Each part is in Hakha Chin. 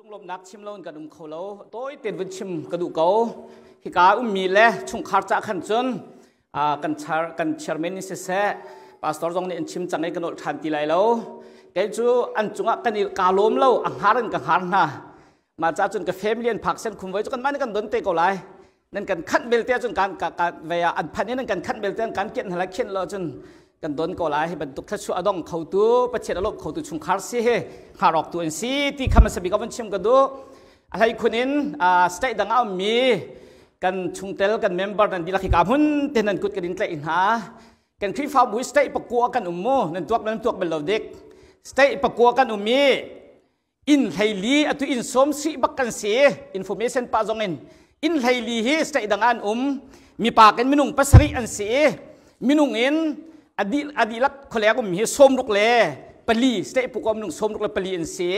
Lunglawmhnak chim lo in kan um kho lo. Tawi tein vun chim ka duh ko. Hika ummi le chungkhar ca khan cun kan char kan chairman ni siseh pastor zong nih an chim cang i ka nolh ṭhan ti lai lo. Kei cu an cungah kan i kaa lawm lo, a hngar in ka hngar hna. Mah ca cun ka family an phak sen khum voi cu kan mah nih kan don te ko lai. Nan kan khanh belte ahcun kan ka ka ve ah an phanh in nan kan khanh belte an kan kianh hna lai khianh lo cun kan don ko lai. Hi bantuk thluachuah a dong khotu Pathian a lawm khotu chungkhar si hi hngar awk tu an si ti kha hmasa bik ah vun chim ka duh. A hlei khun in state dang ah ummi kan chungtel kan member nan dihlak hi ka hmun te nan kut kan in tlaih hna. Kan Khrihfabu state pakua kan um mu, nan tuak nan tuak bal lo dik. State pakua kan um i inn 14 atu inn 70 bak kan si. Information pa zong in inn 14 hi state dang an um mipa kan minung 7 an si. Minung in adi adilak kholek um hi 64 state pu minung 64 an si.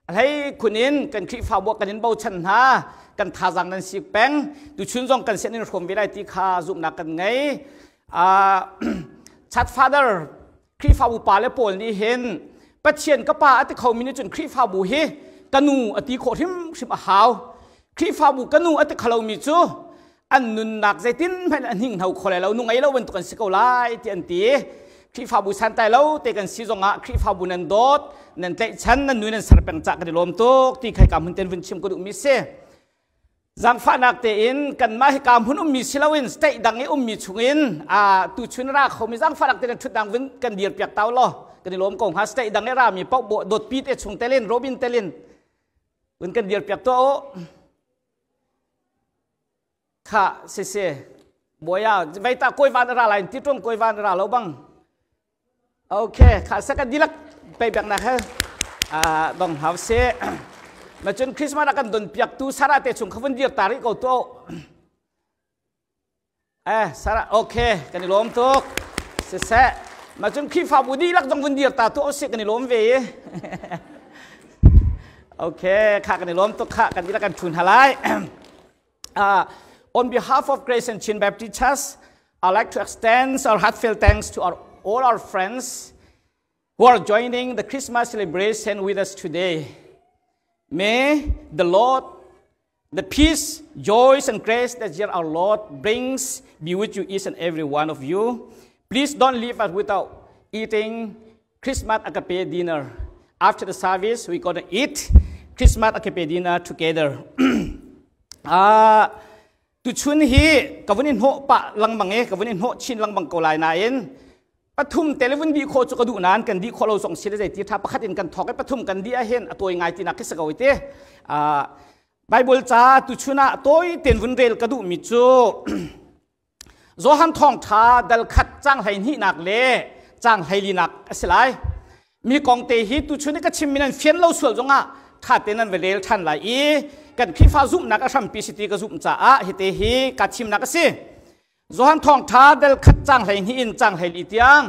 Hlei khunin kan Khrihfabu kan in bochan hna, kan thazang nan si peng. Tu chun zong kan sian in hrawm ve lai ti kha zumhnak kan ngei. Chat father Khrihfabu pa le pawl nih hin Pathian ka pa a ti khomi nih cun Khrihfabu hi ka nu a ti khawh hrimhrim a hau. Khrihfabu ka nu a ti kholomi cu an nunnak zeitin hmanh an hninghno kho lai lo, nu ngei lo bantuk an si ko lai ti an ti. Khrihfabu santlai lo te kan si zongah Khrihfabu nan dawt, nan tlaihchan, nan nu nan ser peng cah kan i lawm tuk ti khai ka hmun ten vun chim ka duhmi si. Zangfahnak tein kanmah hika hmun ummi si loin state dang i ummi chungin tuchun ra khomi zangfahnak tein ṭhutnak vun kan dir piak tau law kan i lawm ko hnga. State dang i rami paoh bo dawtpi te chung telin Robin telin vun kan dir piak tuah u. Kha si si boya veita koi van ra lai ti ṭung koi van ra lo bang. Okay, kha sa kan dilak pe bek nak he dong hau se. Ma cun Christmas a kan don piak tu Sarah te chung khavun dir tari ko to. Eh Sarah, okay, kan i lawm tuk. Se se. Ma cun Khrihfabu dihlak zong vun dir ta tu se kan i lawm ve. Okay, kha kan i lawm tuk kha kan dihlak kan thun halai. On behalf of Grace and Chin Baptist Church, I'd like to extend our heartfelt thanks to our, all our friends who are joining the Christmas celebration with us today. May the Lord, the peace, joys, and grace that our Lord brings be with you each and every one of you. Please don't leave us without eating Christmas agape dinner. After the service, we're going to eat Christmas agape dinner together. Tuchun hi ka vun in hnawh pah lengmang i ka vun in hnawh chin lengmang ko lai nain pathum te le vun dih khawh cu ka duh nain kan dih khawh lo zong si le zei ti tha pakhat in kan thawk i pathum kan dih ahhin a tawi ngai tinak khi si ko i ti. Bible ca tuchun ah tawi ten vun rel ka duhmi cu Johan thawngṭha dal khat cang 12nak le cang 14nak a si lai. Mi kong te hi tuchun i ka chimmi nan fian lo sual zongah ṭha tein nan va rel ṭhan lai i kan Khrihfa zumhnak a hrampi si ti ka zumh caah hite hi ka chimnak a si. Johan thawngṭha dal khat cang 12 in cang 14 tiang.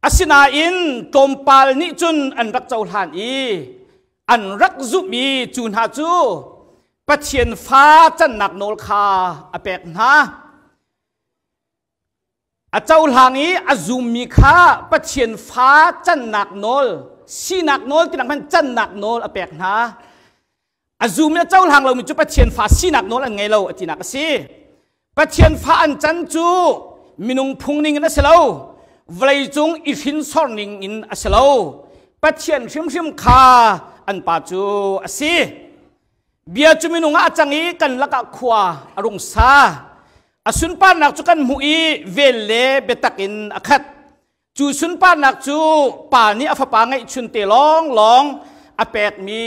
Asinain tlawmpal nih cun an rak cohlan i an rak zumh i cu hna cu Pathian fa cannak nawl kha a pek hna. A cohlang i a zummi kha Pathian fa cannak nawl, sinak nawl tinak hmanh cannak nawl a pek hna. A zum i a cohlang lomi cu Pathian fa sinak nawl an ngei lo a tinak a si. Pathian fa an can cu minung phung ning in a si lo, vawleicung i hrinsor ning in a si lo. Pathian hrimhrim kha an pa cu a si. Bia cu minung ah a cang i kan lakah khua a rung sa. A sunparnak cu kan hmuh i vel le biatak in a khat. Cu sunparnak cu pa nih a fapa ngeihchun te lawnglawng a pekmi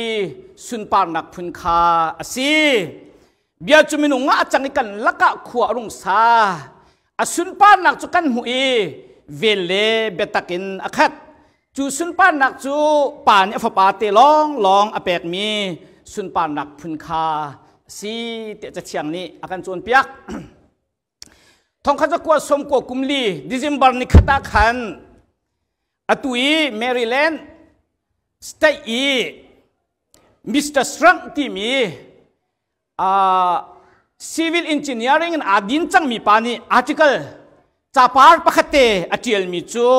sunparnak phun kha a si. Bia cu minung ah a cang i kan lakah khua a rung sa. A sunparnak cu kan hmuh i vel le biatak in a khat. Cu sunparnak cu pa nih a fapa te lawnglawng a pekmi sunparnak phun kha a si tiah Cathiang nih a kan cawnpiak. 1994 December ni khat ah khan atu i Maryland state i Mr. Strunk timi civil engineering in aa din cangmi pa nih article capar pakhat te a ṭialmi cu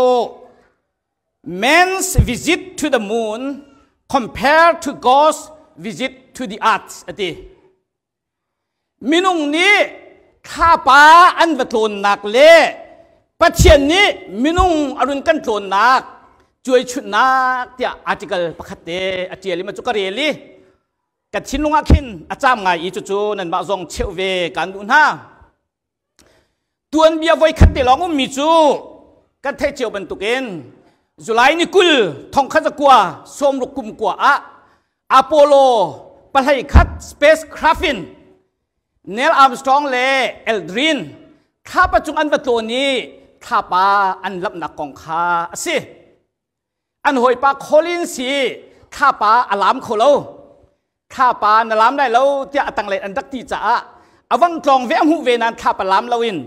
"Man's visit to the moon compared to God's visit to the earth ati. Minung nih thlapa an va tlawnnak le Pathian nih minung a run kan tlawnnak cuaichunhnak tiah article pakhat te a ṭial i ma cu ka rel i ka thinlung ah khin a caam ngai i cucu nanmah zong cheuh ve kaan duh hna. Tuanbia voikhat te lawng ummi cu kan theih cio bantukin July ni 20 1960 kum kua ah Apollo 11 spacecraft in Neil Armstrong le Aldrin thlapa cung an va tlawn i thlapa an lamhnak kong kha a si. An hawipa Collins hi thlapa a lam kho lo. Thlapa na lam lai lo tiah a tanglei an rak ti caah a vang tlawng ve a hmuh ve nain thlapa lam loin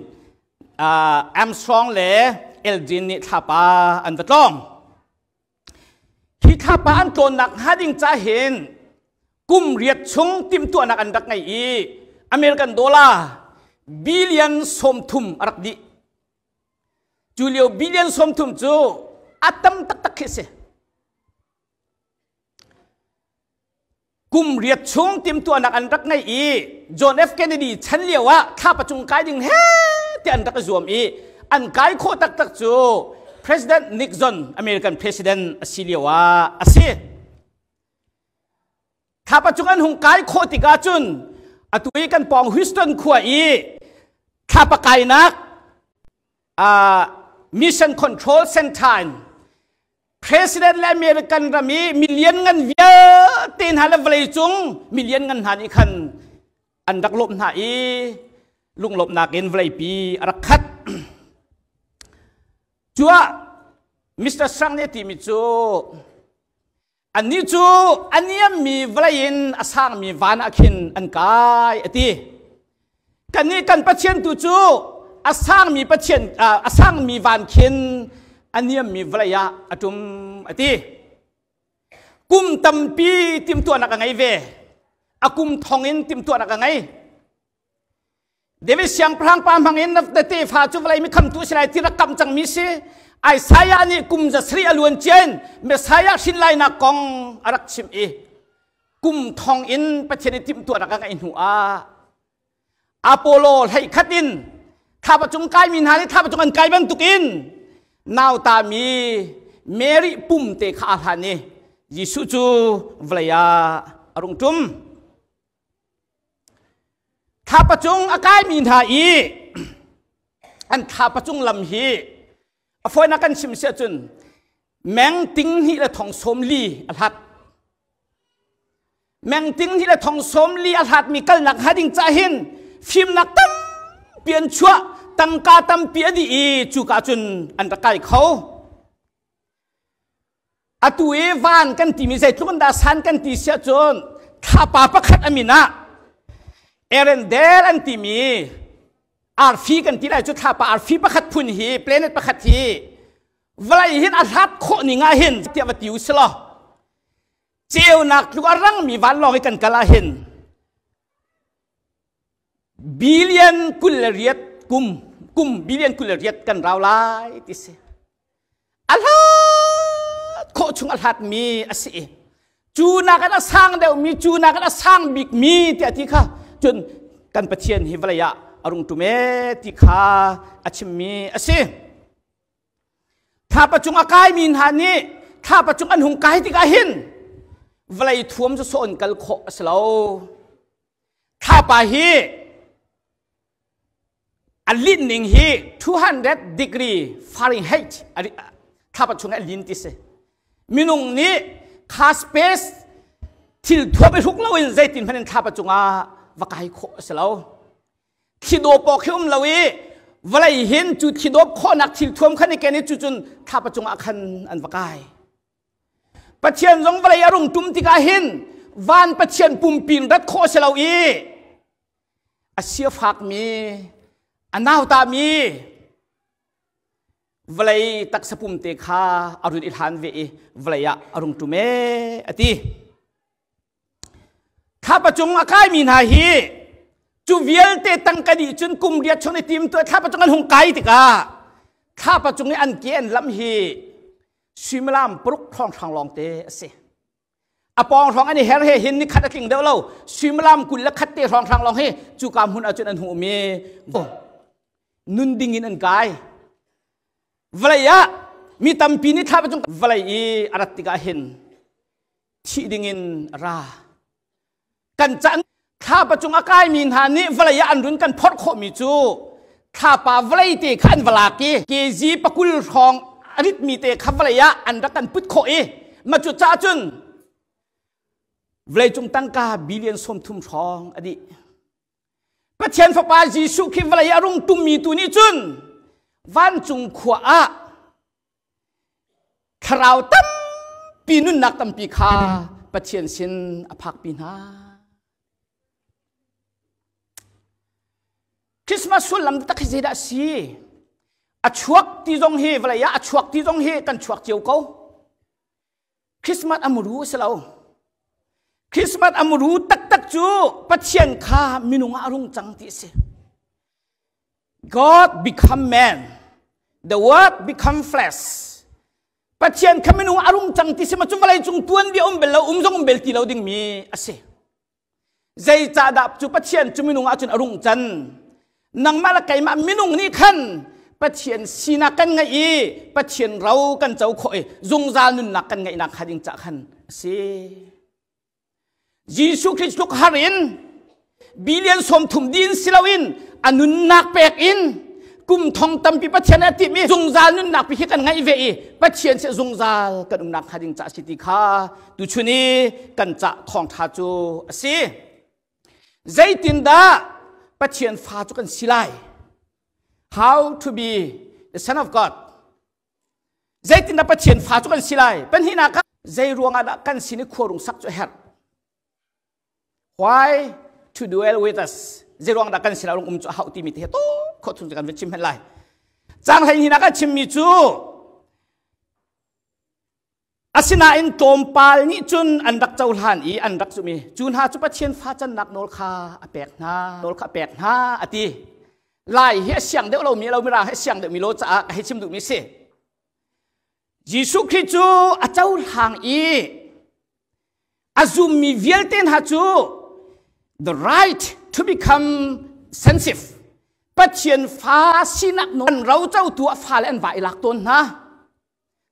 Armstrong le Aldrin nih thlapa an va tlawng. Hi thlapa an tlawnnak hnga ding ca hin kum riat chung timhtuahnak an rak ngei i American dollar billion 30 a rak dih. Cu lio billion 30 cu a tam taktak khi a si. Kum riat chung timhtuahnak an rak ngei i John F. Kennedy chan lio ah thlapa cung kai ding he ti an rak i zuam i an kai khawh taktak cu President Nixon American President a si lio ah a si. Thlapa cung an hung kai khawh tikah cun atu i kan pawng Houston khua i thlapa kainak Mission Control Center in President le American ram i million ngan vialte hna le vawleicung million ngan hna nih khan an rak lawmh hna i lunglawmhnak in vawleipi a rak khat. Cuah Mr. Sang nih a timi cu annih cu a niammi vawlei in a sangmi van ah khin an kai a ti. Kannih kan Pathian tu cu a sangmi Pathian a sangmi van khin a niammi vawlei ah a ṭum a ti. Kum tampi timhtuahnak a ngei ve. A kum thong in timhtuahnak a ngei. David siangpahrang pa hmang in na tefa cu vawlei mi khamtu si lai ti rak kam cangmi si. Isaiah nih kum 900 a luan cian Messiah hrin lainak kong a rak chim i kum thong in Pathian i timhtuahnak a ngeih hnu ah Apollo 11 in thlapa cung kaimi hna nih thlapa cung an kai bantukin nautami Mary pum te kha a hlan i Jesuh cu vawlei ah a rung ṭum. Thlapa cung a kaimi hna i an thlapa cung lam hi a fawinak kan chim si ahcun meng ting hnih le thong sawm li a hlat. Meng ting hnih le thong sawm li a hlatmi kalnak hnga ding ca hin fimnak tampi an chuah, tangka tampi a dih i cuka cun an rak kai kho. Atu i van kan timi zeitluk in dah san kan ti siah cun thlapa pakhat a min ah Erendel an timi arfi kan ti lai cu thlapa arfi pakhat phun hi planet pakhat hi vawlei hin a hlat khawh ning ah hin tiah va ti u silaw ceunak tluk a rangmi vanlawng i kan kal ah hin billion 28 kum kum billion 28 kan rau lai ti si. A hlat khawh chung a hlatmi a si i cu nakin a sang deuhmi cu nakin a sang bikmi tiah ti kha cun kan Pathian hi vawlei ah a rung ṭum ee ti kha a chimmi a si. Thlapa cung a kaimi hna nih thlapa cung an hung kai tikah hin vawlei thuam cu sawh in kal khawh a si lo. Thlapa hi A linh ning hi 200 degree Fahrenheit thlapa chung a lin ti si. Minung nih kha space thil thuap i hruk loin zeitin hmanh in thlapa cungah va kai khawh a si lo. Thidawp awk hi um lo i vawlei hin cu thidawp khawhnak thil thuam khan i ken i cu cun thlapa cungah khan an va kai. Pathian zong vawlei a rung tum tikah hin van Pathian pumpin rat khawh a si lo i a siafakmi a nautami vawlei taksa pum te kha a run i hlan ve i vawlei ah a rung ṭum ee a ti. Thlapa cung a kaimi hna hi cu vialte tangka dih cun kum riat chung i tim tuah thlapa cung an hung kai tikah thlapa cung i an ke an lam hi suimilam paruk hrawnghrang lawng te a si. A pawng hrawng an i her he hin ni khat a tling deuh lo. Suimilam 21 te hrawng hrang lawng hi cuka hmun ahcun an hmuh mi nun ding in an kai. Vawlei ah mi tampi nih thla cung vawlei i a rat tikah hin thih ding in a ra. Kan can thlapa cung a kaimi hna nih vawlei ah an run kan phorh khawhmi cu thlapa vawlei te kha an va lak i kg pakul hrawng a ritmi te kha vawlei ah an rak kan put khawh i ma cu caah cun vawlei cung tangka billion 30 hrawng a dih. Pathian Fapa Jesuh khi vawlei a rung tummi tu nih cun vancung khua ah thlarau tampi nunnak tampi kha Pathian sin a phakpi hna. Christmas sullam tak hi zeidah a si? A chuak ti zong hi vawlei ah a chuak ti zong hi kan chuak cio ko. Christmas a muru a si lo. Christmas a muru taktak cu Pathian kha minung ah a rung cang ti a si. God become man. The word become flesh. Pathian kha minung ah a rung cang ti si ma cu vawlei cung tuan bia um bel lo um zong um bel ti lo ding mi a si. Zeicahdah cu Pathian cu minung ahcun a rung can? Nangmah le keimah minung nih khan Pathian sinak kan ngeih i Pathian ro kan co khawh i zungzal nunnak kan ngeihnak kha ding cah khan a si. Jesuh Christ tluk har in billion 30 din si loin a nunnak pek in kum thong tampi Pathian a timh i zungzal nunnak pi khi kan ngaih ve i Pathian si zungzal kan umnak kha ding ca si ti kha tuchun i kan cah thawngtha cu a si. Zeitindah Pathian fa cu kan si lai? How to be the son of God? Zeitindah Pathian fa cu kan si lai? Pahnihnak ah zei ruangah dah kan sin i khuarung sak cu a herh? Why to dwell with us? Zeiruang dah kan sinah rung um cu a hauh timi te he to khawh chung kan va chim hen lai. Cang hlei hi kan chimmi cu asinain tlawmpal nih cun an rak cohlan i an rak zumh i cu hna cu Pathian fa cannak nawl kha a pek hna nawl kha a pek hna a ti. Lai hi a siang deuh lomi lo mirang hi a siang deuhmi lo caah ka hei chim duhmi si. Jesuh Khrih cu a cohlang i a zummi vialte hna cu the right to become sensitive Pathian fa sinak nawl an rocotu a fale an va i lak tawn hna.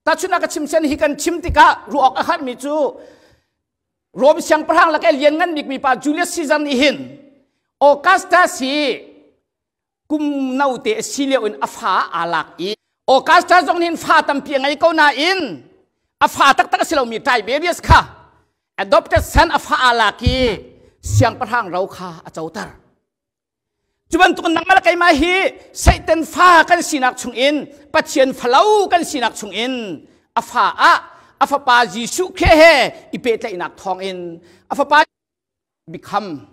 Tahchunhnak ka chim sian hi kan chim tikah ruah awk a harmi cu Rom siangpahrang lak i lian ngan bikmi pa Julius Caesar nih hin Augustus hi kum note a si lio in a fa aa lak i Augustus zong nih fa tampi a ngei ko nain a fa taktak a si lomi Tiberius kha adopted son a fa aa lak i siangpahrang ro kha a coter. Cu bantuk nangmah le keimah hi Satan fa kan sinak chungin Pathian falo kan sinak chungin a fa ah a fapa Jesuh Khrih he i pehtlaihnak thawngin a fapa become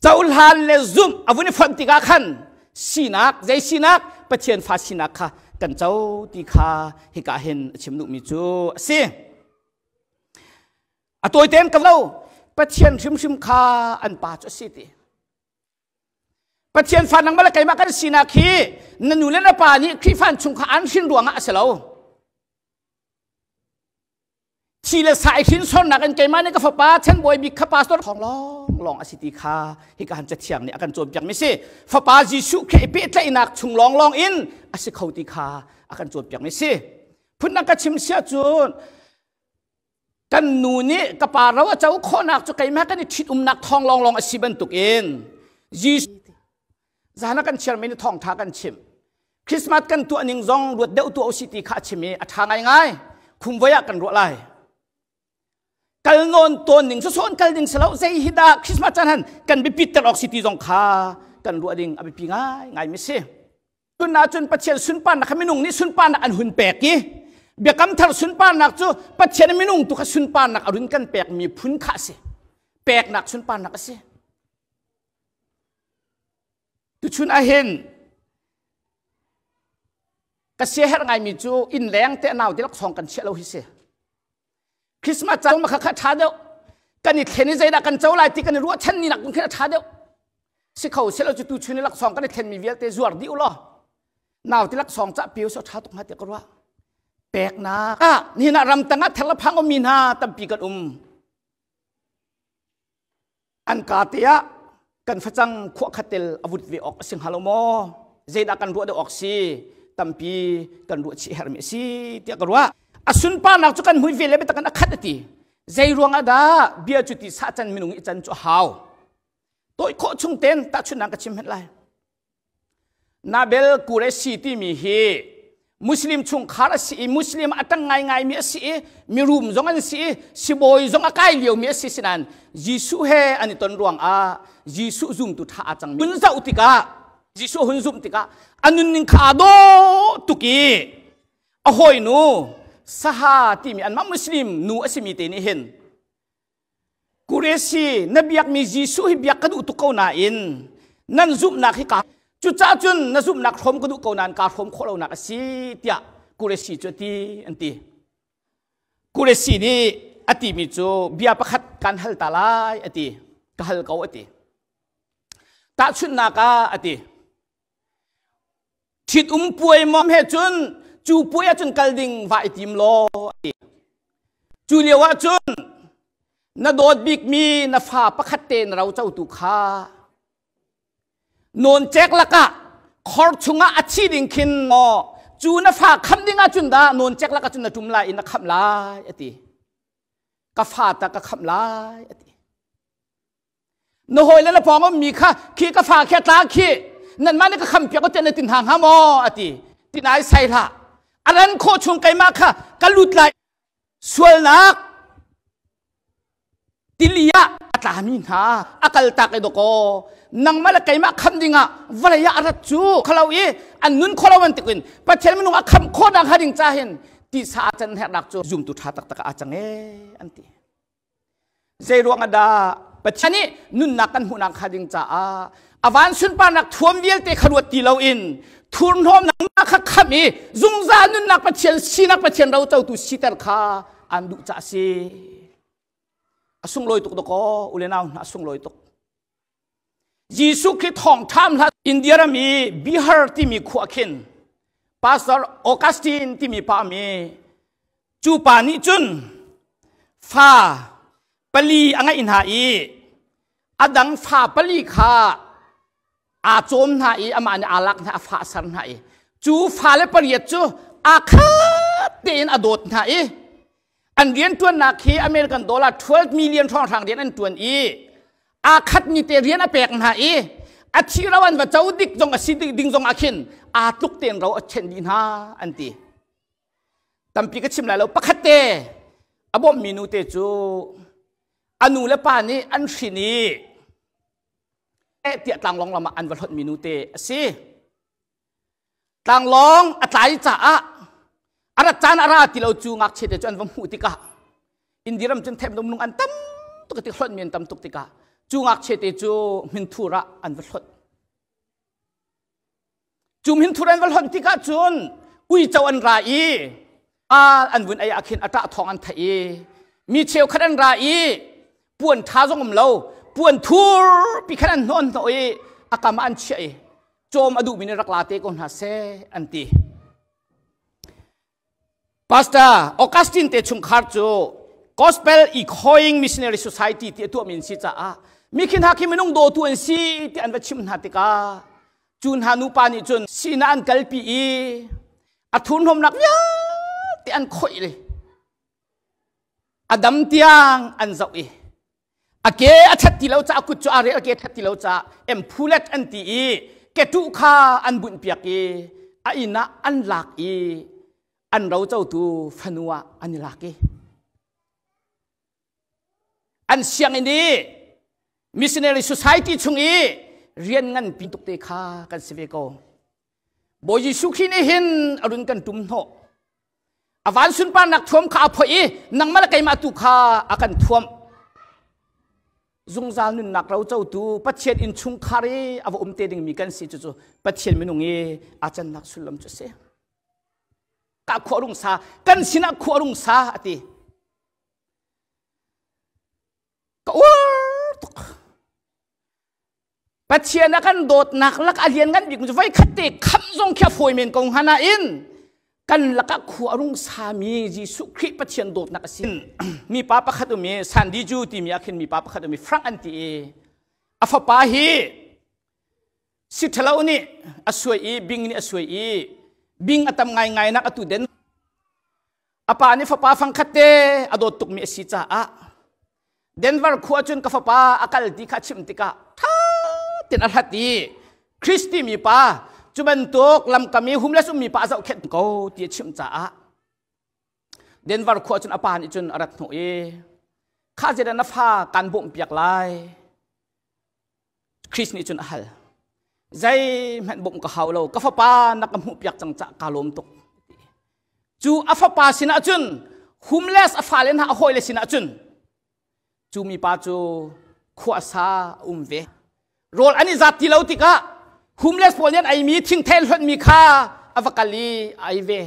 Cohlan le zumh a vun i fonh tikah khan sinak zei sinak Pathian fa sinak kha kan co ti kha hika hin a chim duhmi cu a si. A tawitein ka lo Pathian hrimhrim kha an pa cu a si ti. Pathian fa nangmah le keimah kan sinak hi na nu le na pa nih Khrihfa chung kha an hrin ruangah a si lo. Thi le sa i hrinsornak in keimah nih ka fapa chanbawi bik kha pastor thawng lawng lawng a si ti kha hika han cathiang nih a kan cawnpiak mi si. Fapa Jesuh Khrih i pehtlaihnak chung lawng lawng in a si kho ti kha a kan cawnpiak mi si. Phundang ka chim sia cun kan nu nih ka pa ro a co khawhnak cu keimah kan i ṭhitumnak thawng lawng lawng a si bantuk in Jesuh Zan ah kan chiarmi nih thawngṭha kan chim. Christmas kan tuah ning zong ruat deuh tuah usih ti kha a chim i a ṭha ngaingai. Khumvoi ah kan ruah lai. Kal nawn tawn ning sawn kal ding si lo zei hi dah Christmas caan han kan biapit ter awk si ti zong kha kan ruah ding a biapi ngai ngai mi si. Tun ahcun Pathian sunparnak kha minung nih sunparnak an hun pek i biakam thar sunparnak cu Pathian minung tu kha sunparnak a run kan pek mi phun kha a si. Peknak sunparnak a si. Tuchun ahhin ka siaherh ngaimi cu inn leng te nau te laksawng kan chiah lo hi si. Christmas caan ma kha kha ṭha deuh. Kan i thlen i zeidah kan co lai ti kan i ruahchan ni nak khin a ṭha deuh. Si kho silo cu tuchun i laksawng kan i thlenmi vialte zuar dih u law nau te laksawng cah piu so ṭha tuk hnga tiah ka ruah. Peknak ah nihin ah ramtang ah therlaphang ummi hna tampi kan um. An ka te ah kan facang khuah khatel a vut ve awk a si hnga lo maw? Zeidah kan ruah deuh awk si? Tampi kan ruah chih hermi a si tiah ka ruah. A sunparnak cu kan mui ve le biatak in a khat a ti. Zei ruang ah dah bia cu ti sah can minung i can cu a hau. Tawi khawh chung ten tahchunhnak ka chim hmet lai. Nabel Qureshi timi hi Muslim chungkhar a si i Muslim a ṭang ngaingaimi a si i mirum zong an si i sibawi zong a kai liomi a si sinain Jesuh he an i ton ruangah Jesuh zumtu ṭha aa cangmi hun zoh tikah Jesuh hun zumh tikah a nunning kha aa dawh tuk i a hawinu Saha timi anmah Muslim nu a simi te nih hin Kuresi na biakmi Jesuh hi biak ka duh tuk ko nain nan zumhnak hi ka cucaah cun na zumhnak hrawm ka duh ko nain kaa hrawm khawh lonak a si tiah Kuresi cu a ti an ti. Kuresi nih a timi cu bia pakhat kan hal ta lai a ti. Ka hal ko a ti. Tahchunhnak ah a ti. Ṭhitum puai mom he cun cu puai ah cun kal ding va i tim law a ti. Cu lio ah cun na dawt bikmi na fa pakhat te na rocotu kha nawncek lakah khor chungah a thi ding khin maw cu na fa khamh ding ah cun dah nawncek lakah cun na ṭum lai i na khamh lai a ti. Ka fa ta ka khamh lai a ti. Na hawile na pawng ummi kha khi ka fa khi a tla khi nanmah nih ka kham piak tiah na tin hna hnga maw a ti. Tin ai sai hlah. A ran khawh chung keimah kha ka lut lai. Sualnak tili ah a tlami hna a kal tak i dawkaw nangmah le keimah kham dingah vawlei ah a rat cu khalo i an nun kholo an tikin Pathian minung a kham khawh nak hnga ding ca hin tisa a can hernak cu zumtu ṭha taktak ah a cang ee an ti. Zei ruang ah dah Pathian nih nunnak kan hmuhnak hnga ding caah a van sunparnak thuam vialte kha ruat ti loin thurhnawmnak kha khamh i zungzal nunnak Pathian sinak Pathian rocotu siter kha an duh caah a si. A sunglawi tuk dakaw u le nau hna a sunglawi tuk. Jesuh Khrih thawngṭha hla India ram i Bihar timi khua khin Pastor Augustine timi pa mi cu pa nih cun fa pali a ngeih hna i a dang fa pali kha aa cawm hna i amah nih aa lak hna a fa a ser hna i cu fale pariat cu aa khat tein a dawt hna i an rianṭuannak hi American dollar 12 million hrawnghrang rian an ṭuan i aa khat mi te rian a pek hna i a thi ro an va co dik zong a si ding zong ah khin aa tluk tein ro a ṭhen dih hna an ti. Tampi ka chim lai lo pakhat te a bawmhmi nu te cu a nu le pa nih an hrin i tiah tlanglawng lam ah an va hlonhmi nu te a si. Tlanglawng a tlai caah a rat caan a ra ti lo cu ngakchia te cu an va hmuh tikah India ram cun them nung an tam tuk ti hlonhmi an tam tuk tikah cu ngakchia te cu hminthur ah an va hlonh. Cu hminthur an va hlonh tikah cun uico an ra i an vun ei ah khin a ṭah thawng an theih i mi cheukhat an ra i puan ṭha zong um lo puan thur pi khan an hnawn hnawh i a kam ah an chiah i cawm a duhmi nih rak la te ko hna seh an ti. Pastor Augustine te chungkhar cu Gospel Echoing Missionary Society ti a tuahmi an si caah mikhin ha khi minung dawtu an si ti an va chimh hna tikah cu hna nupa nih cun sinah an kalpi i a thurhnawmnak vialte an khoih le a dam tiang an zoh i a ke a that ti lo caah kut cu aa rel a ke that ti lo caah emphulet an ti i ketuh kha an bunh piak i a inn ah an lak i an rocotu fanu ah an i lak i an sianginn i missionary society chung i rian nganpi tuk te kha kan si ve ko Bawi Jesuh Khrih nih hin a run kan tum hnawh a van sunparnak thuam kha a phoih i nangmah le keimah tu kha a kan thuam zungzal nunnak rocotu Pathian innchungkhar i a va um te dingmi kan si cucu Pathian minung i a cannak sullam cu a si ka khua rung sa kan sinah khua rung sa a ti ka uar tuk Pathian a kan dawtnak lak a lian ngan bik cu voi khat te khamh zong khi a fawi men ko hnga nain Kan lakah khua a rung sami Jesuh Khrih Pathian dawtnak a si. Mipa pakhat um i Sandy Ju timi ah khin mipa pakhat um i Frank an ti i a fapa hi si ṭhalo nih a suai i bing nih a suai i bing a tam ngaingai nak atu den a pa nih fapa fangkhat te a dawt tukmi a si caah Denver khua cun ka fapa a kal ti kha chim tikah ṭha tein a hlat i Christy mi pa cu bantuk lamkam i homeless ummi pa a zohkhenh ko ti a chimh caah Denver khua cun a pa nih cun a rat hnawh i kha zeidah na fa kan bawmh piak lai Chris nih cun a hal. Zeihmanh bawmh ka hau lo, ka fapa na ka hmuhpiak cang cah kaa lawm tuk. Cu a fapa sinah cun homeless a fale hna a hawile sinah cun cu mipa cu khuasa a um ve. Rawl an i zat ti lo tikah homeless pawl nih an eimi thingthel hlonhmi kha a va kal i a ei ve.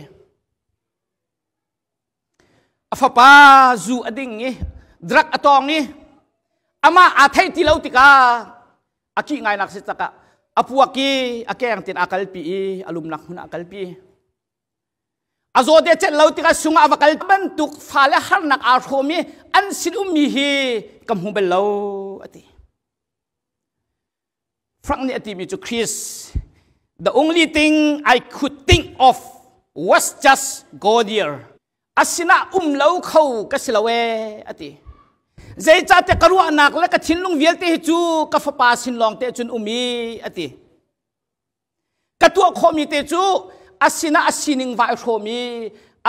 A fapa zu a ding i drug a tawng i amah aa theih ti lo tikah a kih ngainak si cakah a puak i a keng tin aa kalpi i a lumnak hmun ah a kalpi. A zaw te celh lo tikah sungah a va kal bantuk fale harnak aa hrawm i an sin ummi hi ka hmu bal lo a ti. Frank nih a timi cu Chris, the only thing I could think of was just go there. A sinah um lo kho ka si lo ee a ti. Zeicahtiah ka ruahnak le ka thinlung vialte hi cu ka fapa sin lawng te cun um i a ti. Ka tuah khawhmi te cu a sinah a sining vai hrawm i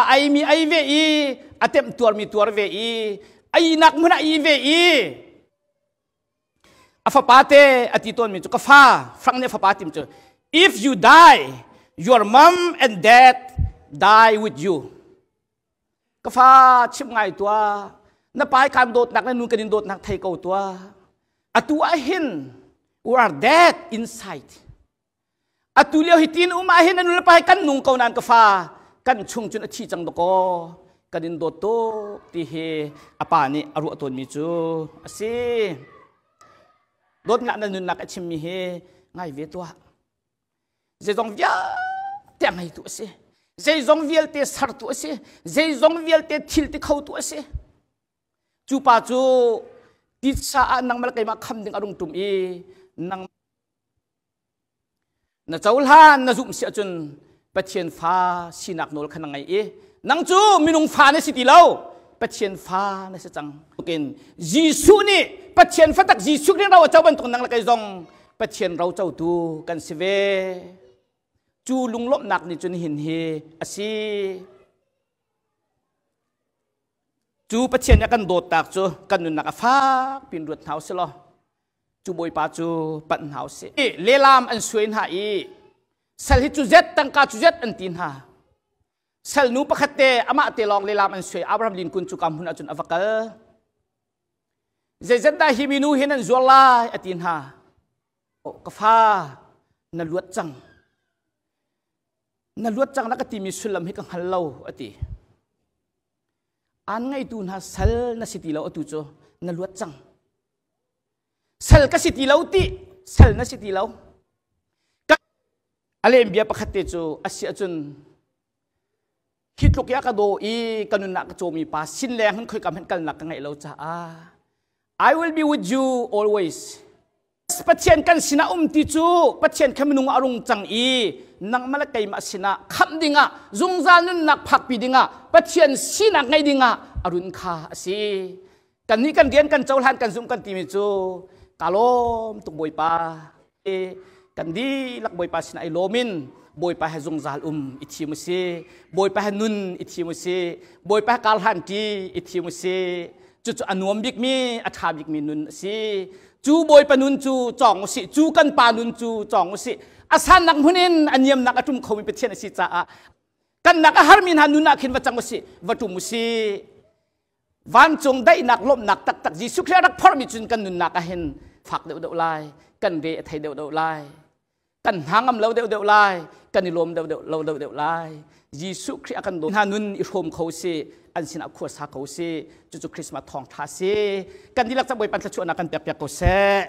a eimi ei ve i a temh tuarmi tuar ve i a ihnak hmun ah ih ve i A fapa te a ti tawnmi cu ka fa Frank nih a fapa tim cu if you die your mom and dad die with you ka fa chim ngai tua na pai kan dawtnak le nu kan in dawtnak thei ko tua atu ah hin we are dead inside atu lio hi tin um ah hin na nu le pa hi kan nung ko nan ka fa kan chung cun a thi cang dakaw kan in dawt tuk ti hi a pa nih a ruah tawnmi cu a si dawtnak na nunnak a chimmi hi ngai ve tuah zeizong vialte a ngeitu a si zeizong vialte sertu a si zeizong vialte thil ti khotu a si cu pa cu titsa ah nangmah le keimah kham ding a rung tum i nang Na cohlan na zumh si ahcun Pathian fa sinak nawl kha na ngei i nang cu minung fa na si ti lo Pathian fa na si cang. Kin Jesuh nih Pathian fa tak Jesuh nih ro a co bantuk nang le kei zong Pathian ro cotu kan si ve. Cu lunglawmhnak nih cun hin hi a si. Cu Pathian nih a kan dawtnak cu kan nunnak a fak pin ruat hna usih law cu Bawipa cu panh hna usih. Lelam an suai hna i sal hi cu zet tangka cu zet an ti hna. Sal nu pakhat te amah te lawng lelam an suai Abraham Lincoln cu ka hmun ahcun a va kal. Zeizat dah hi minu hi nan zuar lai a ti hna. Ka fa na luat cang. Na luat cang na ka timi sullam hi ka hngal lo a ti. Aan ngeitu hna sal na si ti lo atu cu na luat cang. Sal ka si ti lo ti sal na si ti lo. A lem bia pakhat te cu a si ahcun hi tluk ya ka daw i ka nunnak ka cawmi pa sin leng hin khoi kam hin kalnak ka ngeih lo caah I will be with you always. Pathian kan sinah um ti cu Pathian kha minung ah a rung cang i nangmah le keimah sinah khamh dingah zungzal nunnak phakpi dingah Pathian sinak ngei dingah a run kha a si. Kannih kan rian kan cohlan kan zumh kan timi cu ka lawm tuk Bawipa. Kan dihlak Bawipa sinah i lawm in Bawipa he zungzal um i thim u si. Bawipa he nun i thim u si. Bawipa he karhlan ṭi i thim u si. Cucu a nuam bikmi, a ṭha bikmi nun a si. Cu Bawipa nun cu cawng u sih. Cu kan pa nun cu cawng u sih. A sannak hmun in a niamnak a ṭum khomi Pathian a si caah kan nak a harmi hna nun ah khin va cang u sih, va ṭum u sih. Vancung daihnak lawmhnak taktak Jesuh Khrih a rak phorhmi cun kan nunnak ah hin fak deuhdeuh lai, kan re a thei deuhdeuh lai, kan hna ngam lo deuhdeuh lai, kan i lawm deuhdeuh lo deuhdeuh lai. Jesuh Khrih a kan daw hna nun i hrawm kho si, an sinah khua sa ko si, cucu Christmas thawngṭha si. Kan dihlak ca Bawipa thluachuahnak kan pek piak ko seh.